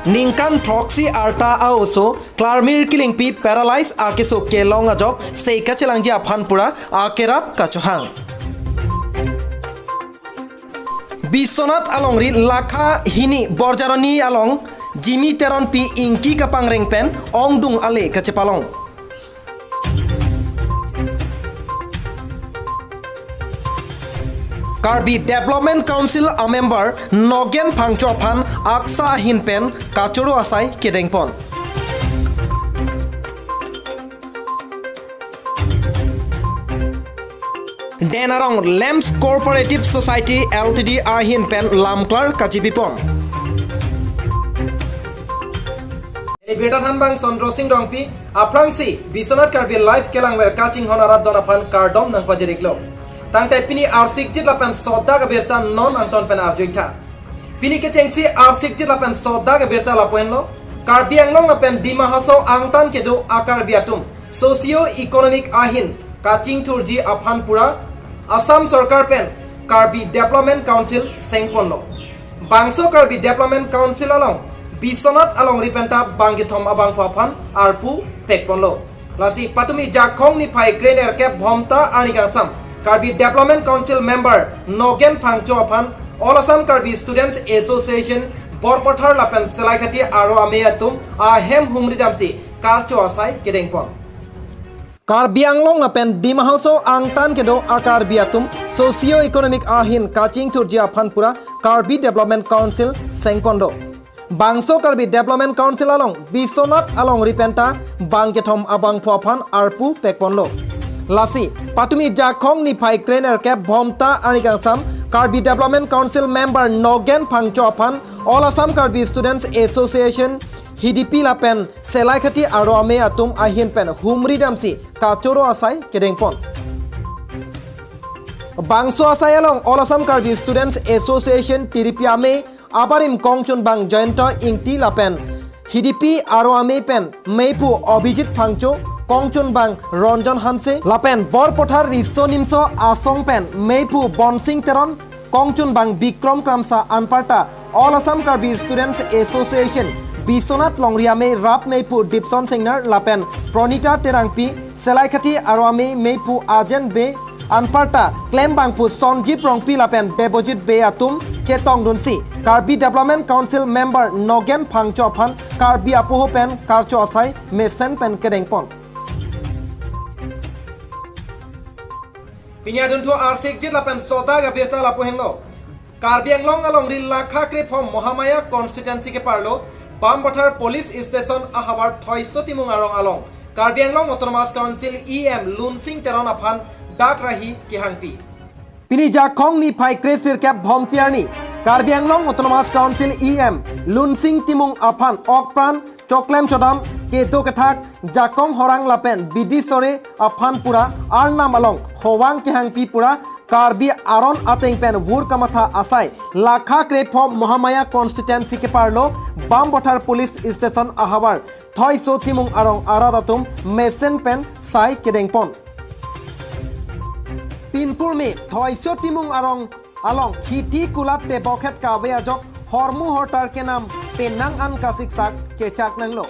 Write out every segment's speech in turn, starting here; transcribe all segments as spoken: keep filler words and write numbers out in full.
Ningkan throksi arta a-oso Klarmir Killingpi paralyze akesuk kelong ajok sei kachelangji aphan pura akerap kachohang. Biswanath alongri lakha hini Borjaroni along Jimmy Teronpi ingki kapangreng pen ongdung ale kachepalong. Karbi Development Council a-member Nogen Phangcho aphan ACSA ahin pen kachoro asai kedengpon. Den arong Lamps Cooperative Society L T D ahin pen lamklar kachipipon. Ini birta thanbang Sondro Sing Rongpi, aphrangsi Biswanath Karbi Live kelangver kachinghon arat don aphan kardom nangpajiriklo. Tangte pini arsikjit lapen sodak abirta non angton pen arjuitha. Pini kechengsi arsikjit lapen sodak abirta lapu henlo. Karbi Anglong lapen Dima Hasao angtan kedo a-Karbi atum socio economic ahin kachingthurji aphan pura Assam Sorkar pen Karbi Development Council sengponlo. Bangso Karbi Development Council along Biswanath alongri penta bangkethom abangphu aphan arpu pekponlo. Lasi patumi Jakhong niphai krenerkep Bhomta arni kangsam Karbi Development Council member Nogen Phangcho aphan All Assam Karbi Students Association Borpathar lapen Selaikhathi aro amei atum ahem humri damsi karcho asai kedengpon. Karbi Anglong lapen Dima Hasao angtan kedo a-Karbi atum socio economic ahin kachingthurji aphan pura Karbi Development Council sengpon do. Bangso Karbi Development Council along Biswanath alongri penta bangkethom abangphu aphan arpu pekponlo. Lasi patumi Jakhong niphai krenerkep Bhomta arni kangsam Karbi Development Council member Nogen Phangcho aphan All Assam Karbi Students Association H D P lapen Selaikhathi aro amei atum ahin pen humri damsi kachoro asai kedengpon. Bangso asai along All Assam Karbi Students Association T D P amei abarim kongchunbang Jayanta Ingti lapen H D P aro amei pen meiphu Abhijit Phangcho, kongchunbang Ranjan Hanse lapen Borpathar Riso Nimso Asong pen meiphu Bonsing Teron, kongchunbang Bikram Kramsa anparta All Assam Karbi Students Association Biswanath longri amei rap meiphu Dipson Singnar lapen Pranita Terangpi, Selaikhathi aro amei meiphu Ajen Bey anparta klembangphu Sonjib Rongpi lapen Debojit Bey atum chetongdunsi Karbi Development Council member Nogen Phangcho aphan Karbi apoho pen karcho asai mesen pen kedengpon. Pini adunthu arsikjit lapen sodak abirta lapu henlo. Karbi Anglong alongri lakha krephom Mahamaya constituency keparlo Bambathar Police Station ahavar Thoiso Timung arong along Karbi Anglong Autonomous Council E M Lunsing Teron aphan dakrahi kehangpi. Pini Jakhong niphai kresirkep Bhomti arni Karbi Anglong Autonomous Council E M Lunsing Timung aphan okpran choklem chodam kedo kethak jakong horang lapen bidi sore aphan pura Arnam along howang kehangpi pura Karbi aron ateng pen vur kamatha asai lakha krephom Mahamaya constituency keparlo Bambathar Police Station ahavar Thoiso Timung arong arat atum mesen pen sai kedengpon. Pinpurme Thoiso Timung arong along hithi kulat tebokhet kave ajok hormu hortar kenam penang an kasiksak chechak nanglo.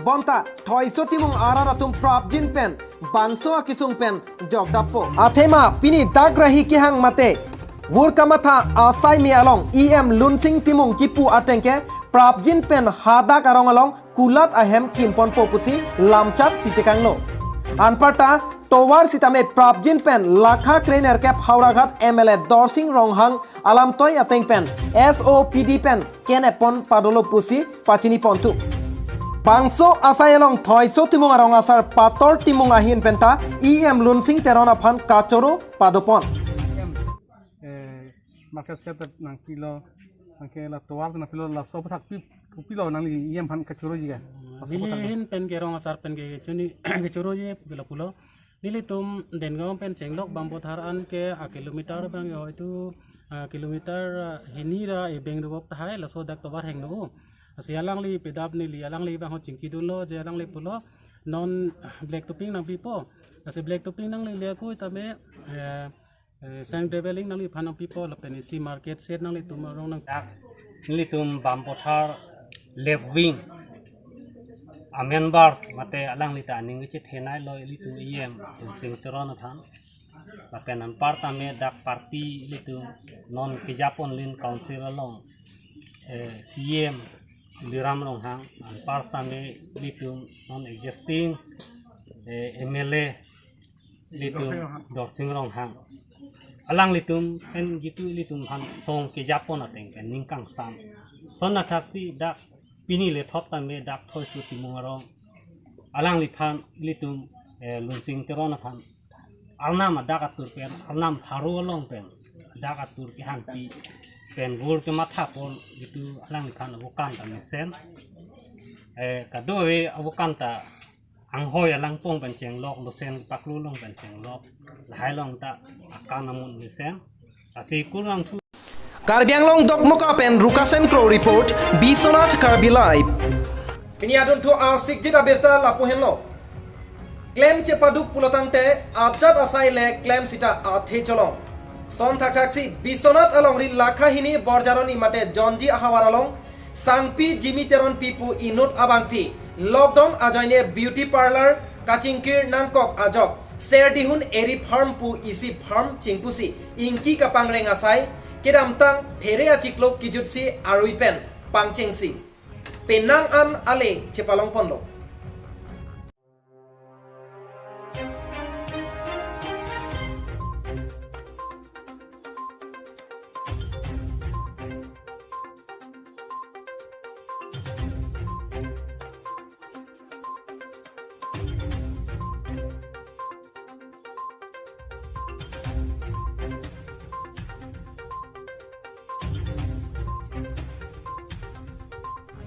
Bonta Thoiso Timung arat atum prapjin pen bangso akesung pen jokdappo. Athema pini dakrahi kehang mate vur kamatha asai me along E M Lunsing Timung kipu atengke prapjin pen hadak arong along kulat ahem kimponpo pusi lamchak pitekanglo. Anparta tovar sitame prapjin pen lakha krenerkep Howraghat M L A Dorsing Ronghang alamtoi ateng pen S O P D pen kenepon padolo pusi pachiniponthu. Bangso asai along Thoiso Timung arong asar Pator Timung ahin penta E M Lunsing Teron aphan kachoro padopon. Eh, market shed nangpilo, nangke la tovar nangpilo, laso aphuthak pi, kopilo nangli E M aphan kachoroji ke? Laso neli aphuthak ahin pen ke rong asar pen ke chuni kachoroji pilo pulo. Nelitum Dengaon pen chenglok Bambathar an ke a kilometer abang hoitu, ah, kilometer, ah, hini ra ebeng dobok tahai laso dak tovar hengno. Lasi alangli pedap neli alangli abang ho chingkidunlo je alangli pulo non black topping nangpipo. Lasi black topping nanglele ako tame, eh, eh, sang traveling nangliphan nangpipo lapen isi market shed nanglitum arong nang. Dak nelitum Bambathar left wing a members mate alangli ta aning kachethenei lo ilitum E M Lunsing Teron aphan. Lapen anpar tame dak party ilitum non kejapon lin council along, eh, C E M Tuliram Ronghang, anpar tame ilitum non existing, eh, M L A ilitum Dorsing Ronghang. Dorsing Ronghang. Alanglitum pen jitu ilitum aphan song kejapon ateng pen ning kangsam. Lason athaksi dak pini lethot tame dak Thoisu Timung Arong alangliphan ilitum, eh, Lunsing Teron aphan Arnam adak atur pen, Arnam pharo along pen, adak atur kehangpi pen vur kematha pon jitu alangliphan avokan ta mesen. Eh, kadokave avokan ta anghoi alangpong pen chenglok, losen paklo along pen chenglok, lahai along ta akan amun mesen. Lasi kurang thu. Karbi Anglong Dokmoka pen Rukasen Kro report, Biswanath Karbi Live. Pini adunthu arsikjit abirta lapu henlo. Klem chepaduk pulotangte ajat asai le klem sita athe cholong. Lason thakthaksi Biswanath alongri Lakhahini Borjaroni mate Jonji ahavar along Sangpi Jimmy Teronpi pu inut abangpi lockdown ajoine beauty parlour kachingkir nangkok ajok Serdihun Eri Farm pu isi farm chingpusi ingki kapangreng asai kedamtang phere achiklo kijutsi arui pen pangchengsi penang an ale chepalong ponlo.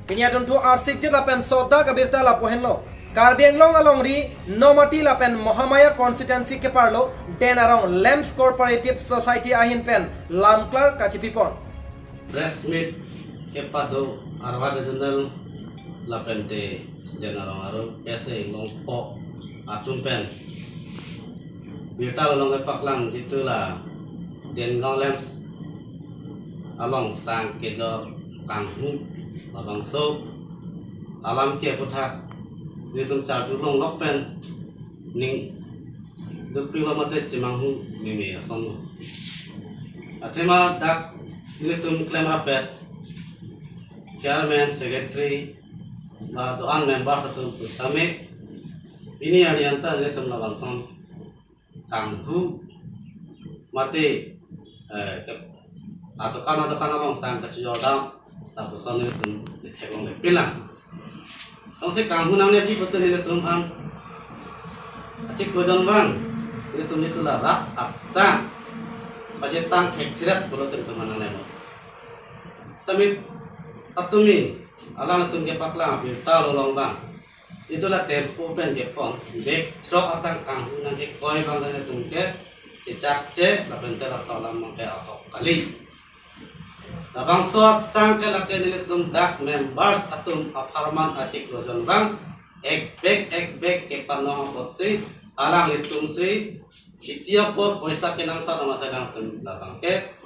Pini adunthu arsikjit lapen sodak abirta lapu henlo. Karbi Anglong alongri Nomati lapen Mahamaya constituency keparlo Den Arong Lamps Cooperative Society ahin pen lamklar kachipipon. Press meet kepado Arwa Regional lapente Den Arong aro kese longpo atum pen birta along kepaklang jitu la Dengaon Lamps along sang kejor kanghu labangso alam ke aputhak nelitum charju longlok pen ning dukpik lo mate chemanghu meme ason lo. Athema dak nelitum klem rapet chairman, secretary, ba do-an members atum pusitame pini arni-an ta nelitum labangson kanghu mate, eh, ke, adokan adokan along sang kachejordam lapuson nelitum theklongle pilang. Jongsi kanghu nangne pi pulote nelitum aphan achiklo jon vang nelitum jitu la rat asang pachetang khekhiret pulote nelitum aphan nangnelo. Tame patumi alangtum kepaklang abirta along vang jitu la tempo pen kepon bag throk asang kanghu nangkekoi vang nelitum ke chechakche lapente laso alam abangke ahok kali. Labangso asang ke lake nelitum dak members atum apharman achiklo jon vang ek bag ek bag kepanong apotsi alanglitumsi siti apor poisa kenangsot amat alangtum labangke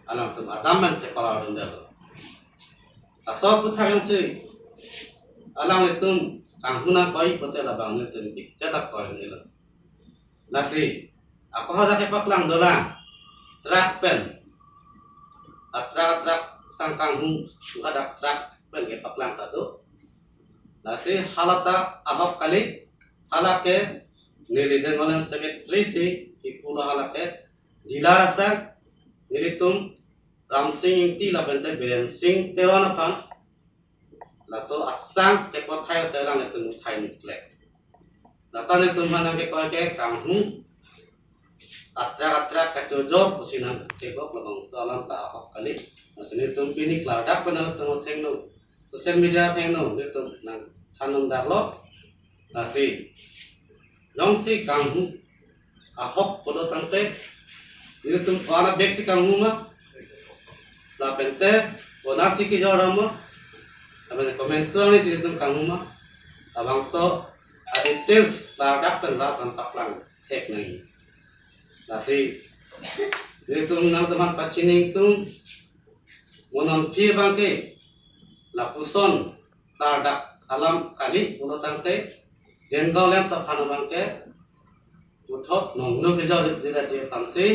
alangtum adam men chepalar dundelo. Laso aputhak jongsi alanglitum kanghu nangkoi pulote labang nelitum pik chedak koi nelo. Lasi ako hadak kepaklang dolang truck pen, atruck atruck sang kanghu hadak truck pen kepaklang ta do. Lasi hala ta ahok kali, hala ke neli Dengaon Lamps secretary si kipulo, hala ke dealer asang nelitum Ramsing Ingti lapente Birensing Teron aphan laso asang kepathai asai alanglitum uthai nuklek. Lata nelitum aphan nangkekoi ke kanghu atruck atruck kachojor pusi nangkebok labangso alam ta ahok kali. Lasi nelitum pini klardak pen nangtum athengno, social media athengno nelitum nangthan nangdaklo. Lasi jongsi kanghu ahok pulotangte nelitum ko-an abag si kanghu ma, lapente konatsi kejordam ma, lapen komantu arni si nelitum kanghu ma, labangso adetails klardak pen rat aphan paklang thek nangji. Lasi nelitum nangtum aphan pachini ingtung, mo non aphi abangke lapuson tardak alam kali pulo tangte, Denva Lamps aphan abangke puthot nongno kejor didetji aphansi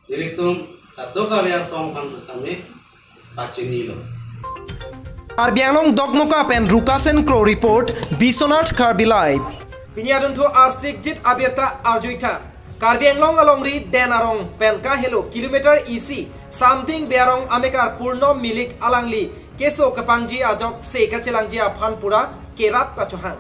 nelitum kadokave asong aphan pusitame pachinilo. Karbi Anglong Dokmoka pen Rukasen Kro report, Biswanath Karbi Live. Pini adunthu arsikjit abirta arjuitha. Karbi Anglong alongri Den Arong pen kahelo kilometer isi Samding Bearong amekar Purno Milik alangli keso kepangji ajok se kachelangji aphan pura kerap kachohang.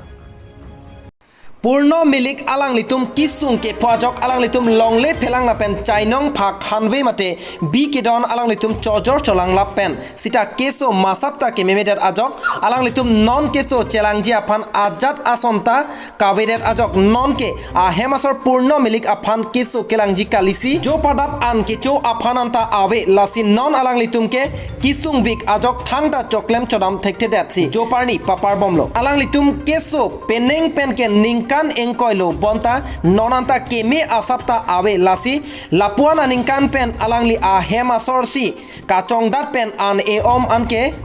Purno Milik alanglitum kesung kepho ajok alanglitum longle phelang lapen chainong phak hanve mate bi kedon alanglitum chojor cholang lapen sita keso masap ta kememedet ajok alanglitum non keso chelangji aphan ajat ason ta kavedet ajok nonke ahem asor Purno Milik aphan keso kelangji kalisi jo padap an kecho aphan anta ave, lasi non alanglitum ke kesung vik ajok thangta choklem chodam thekthedetsi jo parni paparbomlo. Alanglitum keso penang pen ke ningkan ingkoi lo bonta non anta keme asap ta ave, lasi lapuan aningkan pen alangli ahem asorsi kachongdat pen an e-om anke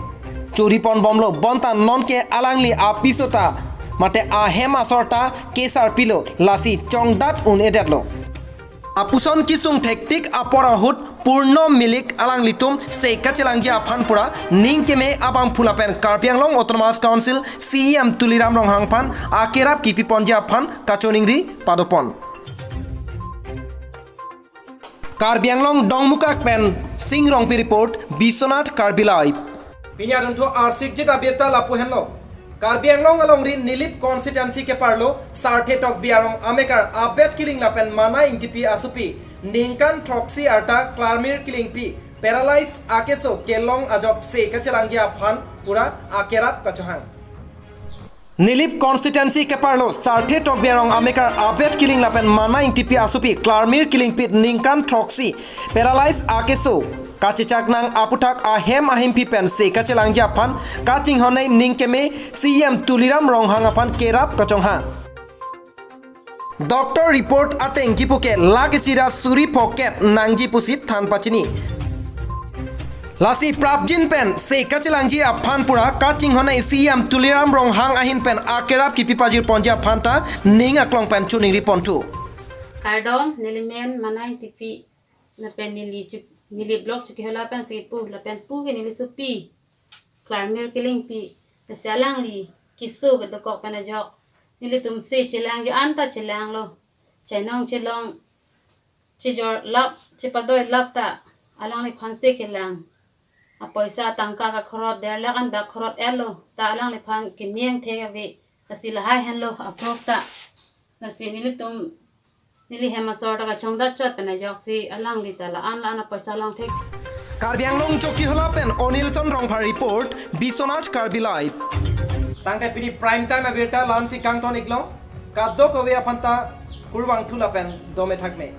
choriponbomlo bonta nonke alangli apiso ta mate ahem asor ta kesarpilo, lasi chongdat un-edetlo. Lapuson kesung thektik apor ahut Purno Milik alanglitum se kachelangji aphan pura ning keme abangphu lapen Karbi Anglong Autonomous Council C E M Tuliram Ronghang aphan akerap kipiponji aphan kachoningri padopon. Karbi Anglong Dongmukak pen Sing Rongpi report, Biswanath Karbi Live. Pini adunthu arsikjit abirta lapu henlo. Karbi Anglong alongri Nilip constituency keparlo Sarthe Tokbi Arong amekar Abed Killing lapen Mana Ingtipi asopi ningkan throksi arta Klarmir Killingpi paralyze akeso kelong ajok se kachelangji aphan pura akerap kachohang. Nilip constituency keparlo Sarthe Tokbi Arong amekar Abed Killing lapen Mana Ingtipi asopi Klarmir Killingpi ningkan throksi paralyze akeso kachechak nang aputhak ahem ahempi pen se kachelangji aphan kachinghon-e ning keme C E M Tuliram Ronghang aphan kerap kachonghang. Doctor report ateng kipu ke lakh isi ra suri phokep nangji pusi than pachini. Lasi prapjin pen se kachelangji aphan pura kachinghon-e C E M Tuliram Ronghang ahin pen akerap kipi pajirponji aphan ta ning aklong pen choningriponthu. Kardom, nelimen Mana Ingtipi, lapen neli chuk, neli block Chokihola pensi pu, lapen pu ke neli sopi Klarmir Killingpi, lasi alangli keso kedokok pen ajok nelitum se chelangji anta chelanglo. Chainong chelong chejor lap, chepadoi lap ta alangliphan se kelang. Apoisa tangka kakhorot der lakh an bak khorot-etlo ta alangliphan keme angthek ave, lasi lahai henlo aphrok ta. Lasi nelitum neli hem asor ta kachongdat chot pen ajoksi alangli ta la-an la-an apoisa longthek. Karbi Anglong Chokihola pen Onilson Rongphar report, Biswanath Karbi Live. Tangte pini prime time abirta la-ansi kangton-iklo, kadokave aphan ta kurvangthu lapen dome thakme.